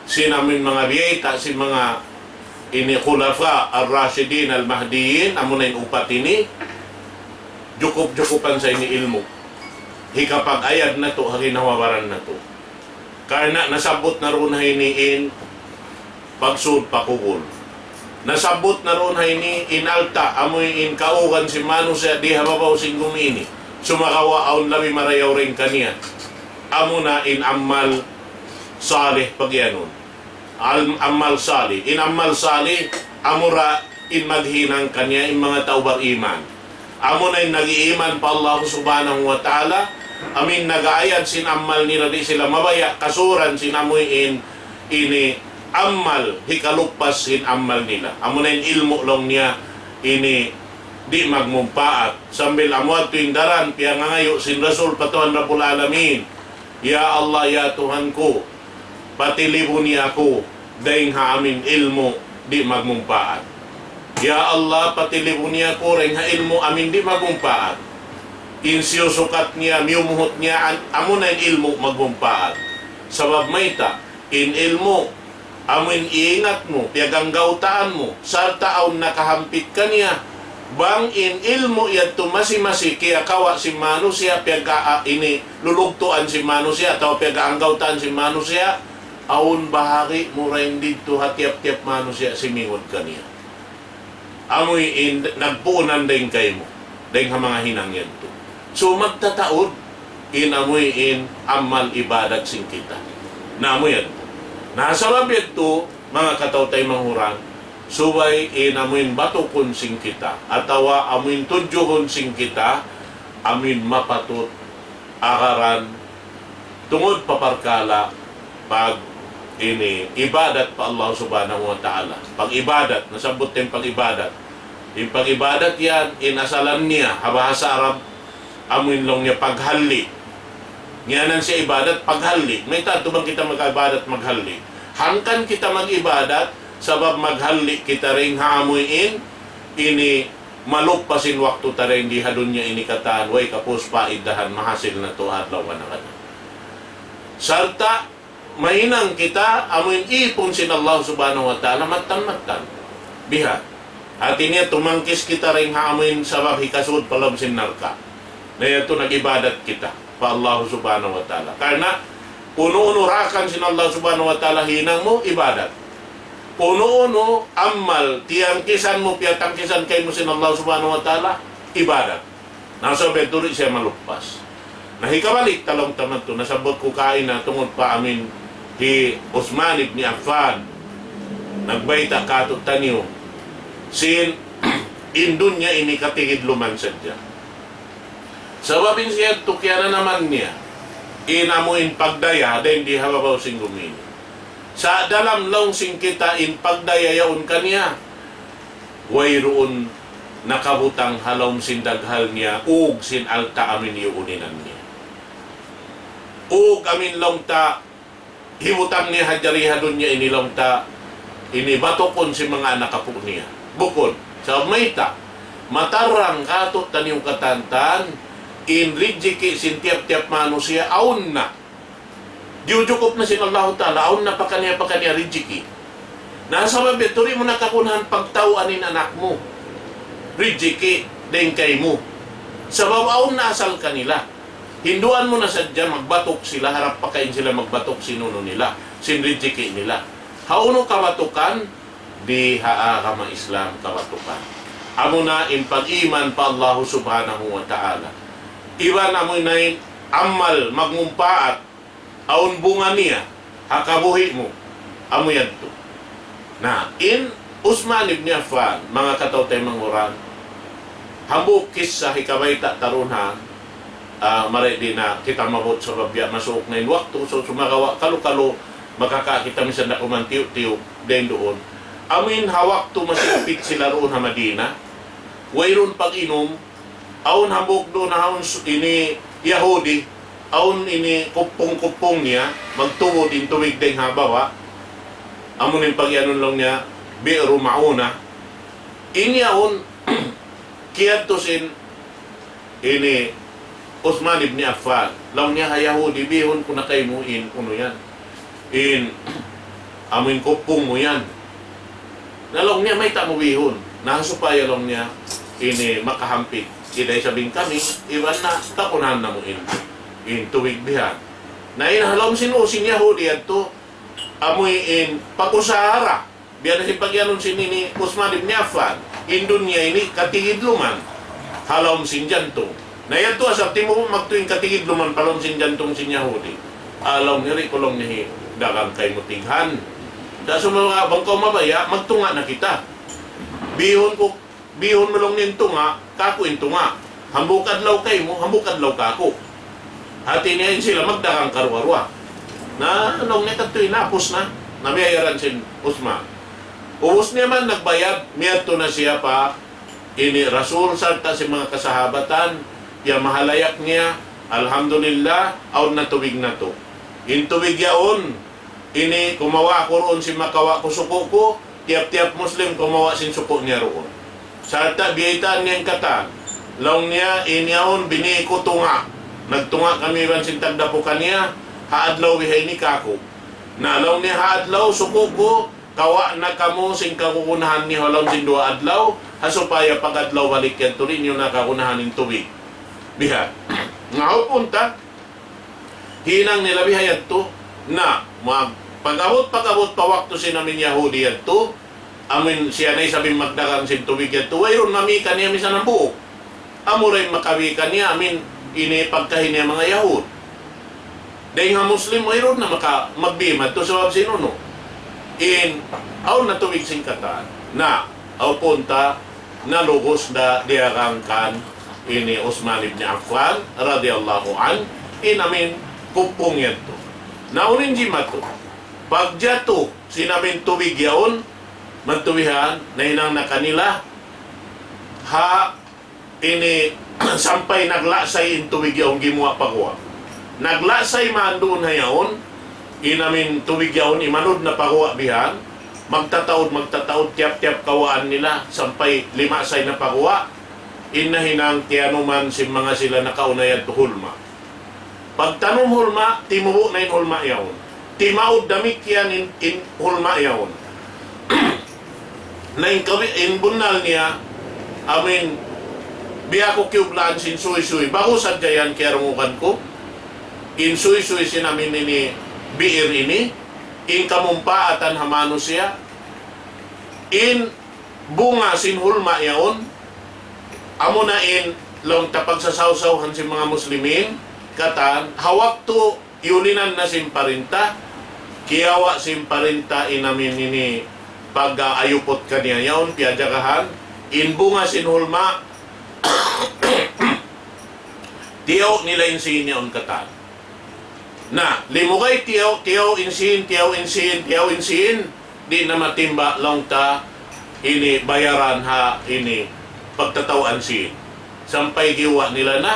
sin amin manga biyayta' sin manga ini Khulafa Ar-Rashidin Al-Mahdiyyin, amuna in upat ini, jukup-jukupan sa ini ilmu'. Hikapag-ayad natu' ha ginhawa-baran natu'. Karna' nasabbut na duun ha ini in pagsud pa kubul. Nasabbut na duun ha ini in alta', amu in kaugan sin manusiya' di ha babaw sin gumi ini. Sumagawa' awn labi marayaw dayn kaniya. Amuna in amal salih pagiyanun. Al-, amal salih. In amal salih, amura in maghinang kaniya in manga tau bariman. Amuna in nag-iiman pa Allah Subhanahu wa Ta'ala, amin nag-aayad sin amal nila, di' sila mabaya' kasuran sin amu in ini amal, hikaluppas sin amal nila. Amuna in ilmu' laung niya ini di' magmumpaat. Sambil amu yadtu in daran piyangangayu' sin Rasul pa Tuhan Rabbul Alamin. Ya Allah, ya Tuhan ku, patilibu niya aku dayn ha amin ilmu' di' magmumpaat. Ya Allah, patilibu niya aku dayn ha ilmu' amin di' magmumpaat. In siyusukat niya, miyumuhut niya, an-, amuna in ilmu' magmumpaat. Sabab mayta', in ilmu', amu in iingat mu, piyaganggautaan mu, sarta' awn nakahampit kaniya, bang in ilmu' yadtu masi-masi kiyakawa' sin manusiya', piyag-, a-, ini, lulugtuan sin manusiya', atawa piyag-aanggautaan sin manusiya', awn bahagi' mu dayn didtu ha tiyap-tiyap manusiya' simingud kaniya. Amu in nagpuunan dayn kaymu, dayn ha manga hinang yadtu. So, magtataud in amu in amal ibadat sin kita. Na amu yadtu. Na sabab yadtu, manga kataw-taymanghuran, subay in amu in batukun sin kita, atawa amu in tudjuhun sin kita, amu in mapatut agaran tungud pa parkala' pag ini ibadat pa Allah Subhanahu wa Ta'ala. Pag-ibadat, nasabbut in pag-ibadat. In pag-ibadat yan, in asalan niya, ha bahasa Arab, amu in laung niya paghalli'. Ngiyanan siya ibadat, paghalli'. Mayta' tuud bang kita mag-ibadat, maghalli'? Hangkan kita mag-ibadat, sabab maghalli' kita dayn ha amu in, ini maluppas in waktu ta dayn di ha dunya ini katan, way kapus paidahan, mahasil natu' ha adlaw kanakana. Sarta', mahinang kita amu in ipun sin Allah Subhanahu wa Ta'ala, mattan-mattan. Biha'. Hati niya, tumangkis kita dayn ha amu in sabab hikasud pa lawm sin narka'. Na yadtu nag-ibadat kita pa Allah Subhanahu wa Ta'ala. Karna' unu-unu daakan sin Allah Subhanahu wa Ta'ala hinang mu, ibadat. Unu-unu amal, tiyangkisan mu, piyatangkisan kaymu sin Allah Subhanahu wa Ta'ala, ibadat. Na sabab yadtu di' siya maluppas. Na hikabalik ta laung ta madtu, nasabbut ku kaina tungud pa amin hi Uthman ibn Affan. Nagbayta' kātu'niyu. Sin in dunya ini katigidluman sadja. Sabab in siya tukiana naman niya. In amu in pagdaya, dayn di ha babaw sin gumi ini. Sa' dalam laung sin kita in pagdaya yaun kaniya, wayruun nakabutang ha lawm sin daghal niya, ug sin alta' amin iyuuninan niya. Ug amin laung ta, hibutang niya ha jari ha dunya ini laung ta, ini batukun sin manga anak apu' niya. Bukun. Sabab mayta', matarrang kātu'niyu katantan, in rijiki' sin tiyap-tiyap manusiya' awn na. Diyujukup na sin Allahu Ta'ala, awn na pakaniya-pakaniya rijiki'. Na sabab yadtu di' mu na kagunahan pagtaw'an in anak mu. Rijiki' dayn kaymu. Sabab awn na asal kanila. Hinduan mu na sadja magbatuk sila, harap pakain sila magbatuk sin unu nila, sin rijiki' nila. Hawnu kabatukan? Di ha agama Islam kabatukan. Amuna in pag-iman pa Allahu Subhanahu wa Ta'ala. Iban amuna in amal magmumpaat, awn bunga niya ha kabuhi' mu. Amu yadtu. Na, in Usman ibn Affan, manga kataw-taymanghuran, hambuuk kissa hikabayta' ta duun ha, ah, mari di' na kita maabut sabab biya' masuuk na in waktu, so sumagawa' kalu-kalu makakawa' kita misan da kuman tiyu'-tiyu' dayn duun. Amuin ha waktu masigpit sila duun ha Madina, wayruun pag-inum, awn hambuuk duun na awn su-, ini Yahudi, awn ini kuppung-kuppung niya, magtubud in tubig dayn ha baba', amu in pag-iyanun laung niya, Bi'ru Mauna. Ini awn kiyadtu sin ini Uthman ibn Affan. Laung niya ha Yahudi, bihun ku na kaymu in unu yan. In amuin kuppung mu yan. Na laung niya, mayta' mu bihun. Na supaya laung niya, ini makahampit. Kita isab in kami, iban na, kakunahan namu' in, in tubig bihan. Na in ha lawm sin u sin Yahudi yadtu, amuin pag-usaha ra. Biya' na sin pag-iyanun sin ini Uthman ibn Affan. In dunya ini katigidluman. Ha lawm sin jantung. Na yadtu asal timu magtuy in katigidluman pa lawm sin jantung sin Yahudi. Laung niya, di' ku laung niya dagang kaymu tighan. Sa' sumagawa' bang kaw mabaya', magtunga' na kita. Bihun ku, bihun mu laung niya in tunga', kāku' in tunga'. Hambuuk adlaw kaymu, hambuuk adlaw kāku'. Hāti niya in sila magdagang karuwa-ruwa. Na, laung niya kadtu hinapus na. Na biyayaran sin Uthman. Ubus niya man nagbayad, miyadtu na siya pa ini Rasul sarta' sin manga kasahabatan, piyamahalayak niya, alhamdulillah, awn na tubig natu'. In tubig yaun, ini kumawa' aku duun sin makawa' ku suku' ku, tiyap-tiyap Muslim kumawa' sin suku' niya duun. Sarta' biyaytaan niya in katan. Laung niya, in yaun bini ku tunga'. Nagtunga' kami iban sin tagdapu kaniya, ha adlaw bihaini kāku'. Na laung niya ha adlaw suku' ku, kawa' na kamu sin kagunahan niyu ha lawm sin duwa adlaw, ha supaya pag-adlaw balik yadtu di' niyu na kagunahan in tubig. Biha. Na hawpun ta, hinang nila biha yadtu, na, mag-, pag-abut, pag-abut pa waktu sin amin Yahudi yadtu, amin siya na isab in magdagang sin tubig yadtu, wayruun mami kaniya misan hambuuk. Amura in makabi kaniya, amin ini pagkahi niya manga Yahud. Dayn ha Muslim, wayruun na maka-, magbi madtu sabab sin unu. In, awn na tubig sin katan. Na, hawpun ta, nalugus da diyagang kan ini Uthman ibn Affan radiyallahu anhu, in amin kuppung yadtu. Na unu in jimatu. Pagjatu sin amin tubig yaun, madtu bihan, nahinang na kanila, ha ini sampay nagla'say in tubig yaun gimuwa' pa guwa'. Nagla'say man duun ha yaun, in amin tubig yaun imanud na pa guwa' bihan, magtataud, magtataud, tiyap-tiyap kawaan nila, sampay lima'say na pa guwa', in nahinang tiyanuman sin manga sila nakauna yadtu hulma. Pagtanum hulma, timubu' na in hulma yaun. Timaud damikkiyan in, in hulma yaun. Na in kawi-, in bunnal niya, amin, biya' ku kiyublaan sin suysuy. Bagus sadja yan kiyarungugan ku. In suysuy sin amin ini, bi'ir ini, in kamumpaatan ha manusiya', in bunga sin hulma yaun, amuna in laung ta pagsasawsawhan sin manga Muslimin, katan, ha waktu iyulinan na sin parinta, kiyawa' sin parinta in amin ini pag-aayuput kaniya yaun, piyajagahan, in bunga sin hulma, tiyaw' nila in sīn yaun katan. Na, limugay tiyaw, tiyaw in sīn, tiyaw in sīn, tiyaw in sīn, di' na matimba laung ta ini bayaran ha ini pagtataw'an sīn. Sampay giyuwa' nila na,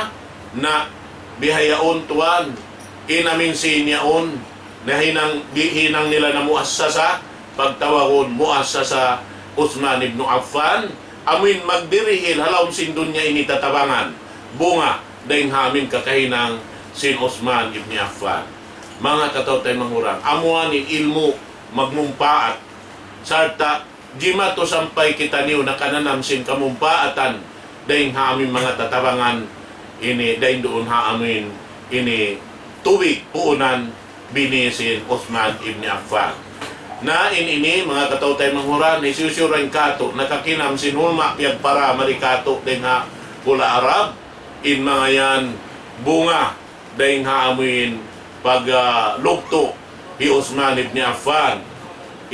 na bihaun tuwan, in amin sīn yaun, na hinang, di-, hinang nila na muassasa, pagtawagun muassasa Uthman ibn Affan, amuin magdirihil ha lawm sin dunya ini tatabangan, bunga, dayn ha amin kakahinang sin Uthman ibn Affan. Manga kataw-taymanghuran, amuan in ilmu' magmumpaat, sarta' jimatu sampay kitaniyu nakananam sin kamumpaatan, dayn ha amin manga tatabangan ini, dayn duun ha amin ini tubig puunan, bini sin Uthman ibn Affan. Na in ini, manga kataw-taymanghuran, hisiyu-siyu dayn kātu' nakakinam sin hulma piyagpara mari kātu' dayn ha hula' Arab, in manga yan bunga dayn ha amuin pag, ah, lugtu' hi Uthman ibn Affan.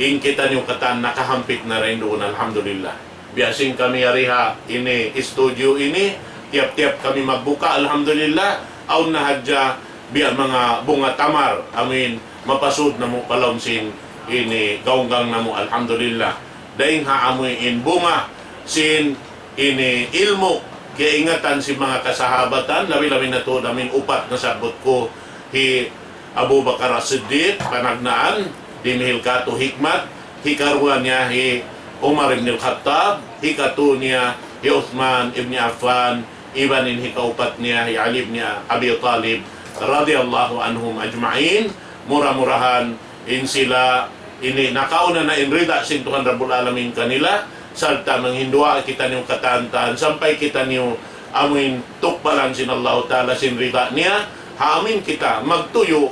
In kitaniyu katan nakahampit na dayn duun, alhamdulillah. Biya' sin kami yari ha ini studio ini, tiyap-tiyap kami magbuka, alhamdulillah. Awn na hadja biya' manga bunga tamar, amuin mapasud namu' pa lawm sin ini gawnggang namu', alhamdulillah. Dayn ha amuin bunga sin ini ilmu', kiyaingatan sin manga kasahabatan, labi-labi na tuud amuin upat nasabbut ku, hi Abu Bakar As-Siddiq, panagnaan, dimihil katu' hikmat, hikaruwa niya hi Umar ibn al-Khattab, hikatu niya hi Uthman ibn Affan, iban in hikaupat niya hi Ali ibn Abi Talib, radiyallahu anhum ajma'in. Mura-murahan in sila ini nakauna na in rida sin Tuhan Rabbul Alamin kanila, sarta' manghinduwaa kitaniyu katan-katan sampay kitaniyu amuin tukbalan sin Allahu Ta'ala sin rida niya, ha amuin kita magtuyu'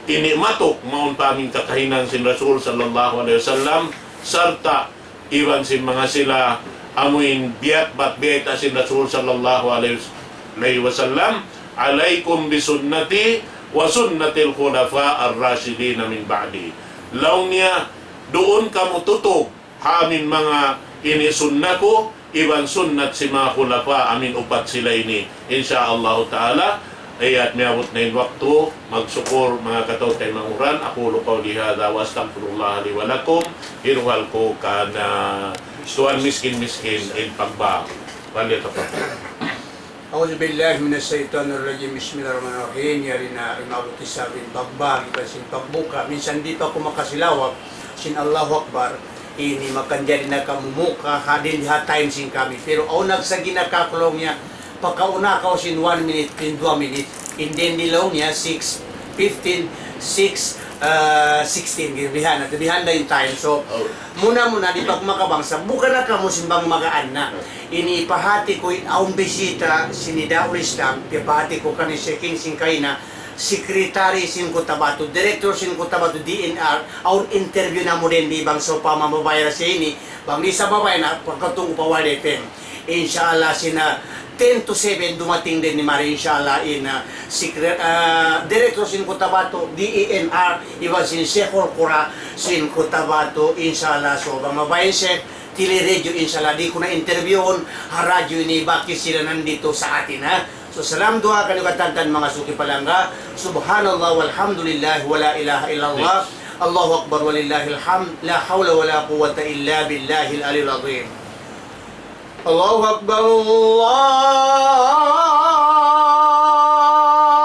ini matuk mawn pa amuin kakahinang sin Rasul sallallahu alayhi wasallam, sarta' iban sin manga sila amuin biyat bat biyayta' sin Rasul sallallahu alayhi wasallam, عليكم بسنتي وسنة الخلفاء الراشدين من بعدي. Laung niya, duun kamu tutug ha amuin manga ini sunnat ku, iban sunnat sin manga khulafa amuin upat sila ini. Insya Allah Ta'ala, ayat miyabut na in waktu, magsukul manga kataw-taymanghuran. أقول قولي هذا وأستغفر الله لي ولكم. Hiruhal ku kan, ah, tuwan miskin-miskin in pagbang. Wali ka pa. أعوذ بالله من الشيطان الرجيم. بسم الله الرحمن الرحيم. Yari na in mabut isab in pagbang, iban sin pagbuka. Minsan di' pa aku makasilawag sin Allahu Akbar. Ini makanjari na kamu muka hadin ha time sin kami. Pero awn nagsagi na kakulong niya, pakauna kaw sin one minute, in duwa minute. And then di laung niya, six fifteen, six, uh, sixteen, bihan, bihan da in time. So, muna-muna, di' pa aku makabangsa, buka na kamu sin bang magaan na. Ini pahati ku in awn bisita sin Nidaul Islam, pahati ku kani Sheikh King sin kaina, secretary sin Cotabato, director sin Cotabato D N R, awn interview namu' dayn di bang sawpama mabaya na siya ini, bang di' sa mabaya na, pagkatung ku pa Wali F M. Insha Allah, sin, ah, ten to seven dumating dayn di mari, insha Allah, in, ah, secre-, ah, director sin Cotabato D E N R, iban sin Sheikhul Qura sin Cotabato, insha Allah. So, bang mabaya siya, tili radyo, insha Allah, di' ku na interviewun, ha radyo ini, bakit sila nandito sa atin, ha? So, salam duwaa kaniyu katan-katan manga suki palangga. سبحان الله والحمد لله ولا إله إلا الله. الله أكبر ولله الحمد. لا حول ولا قوة إلا بالله العلي العظيم. الله أكبر،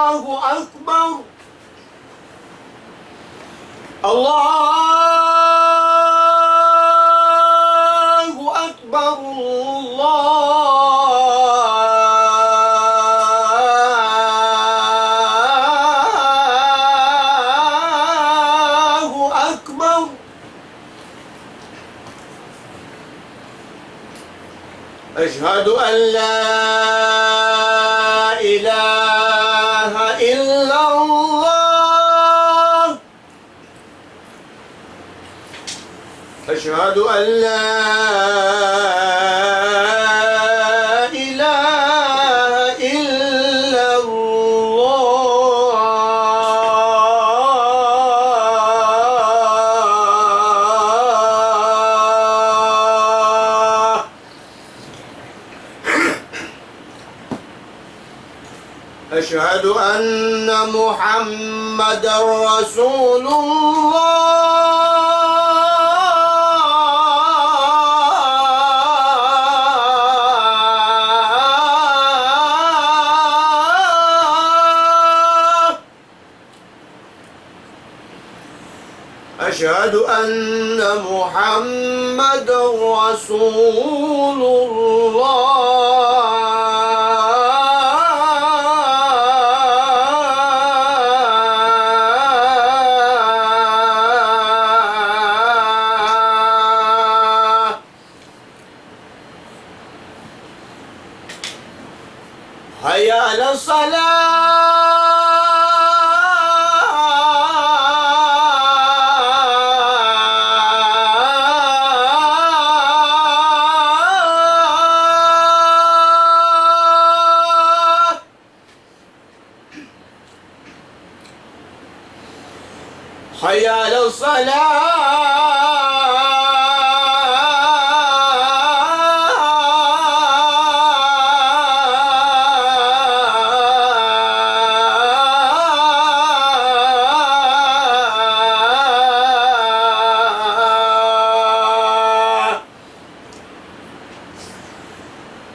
الله أكبر. الله أكبر، الله أكبر. أشهد أن لا إله إلا الله. أشهد أن لا إله إلا الله. أشهد أن محمدا رسول الله. أشهد أن محمدا رسول الله. حي على الصلاة. حي على الصلاة.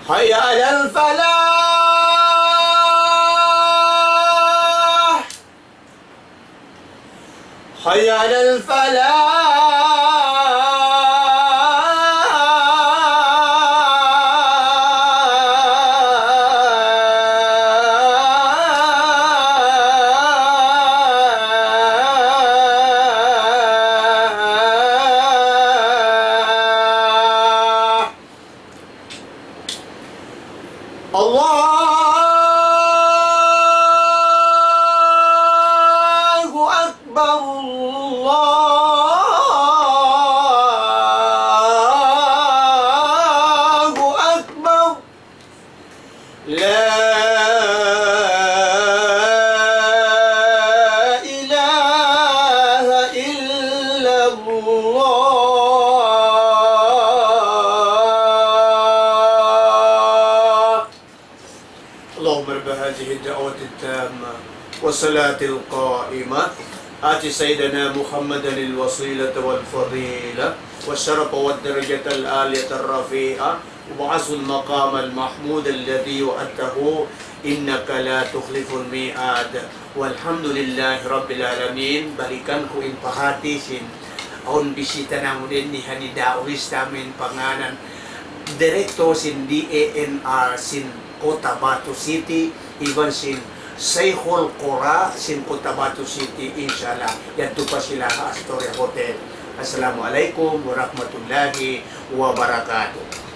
حي على الفلاح. حي على الفلاح. الله أكبر، الله أكبر. لا إله إلا الله. اللهم رب هذه الدعوة التامة والصلاة القائمة، آت سيدنا محمدا الوسيلة والفضيلة والشرف والدرجة العالية الرفيعة، وابعثه المقام المحمود الذي وعدته، إنك لا تخلف الميعاد. والحمد لله رب العالمين. Balikan ku in pahati sin awn bisita namu' dayn di ha Nida Urista, amu in pangānan direktor sin D A N R sin Cotabato City, iban sin Sheikhul Qura sin Cotabato City, insha Allah. Yadtu pa sila ha Astoria Hotel. Assalamu alaykum warahmatullahi wabarakatuh.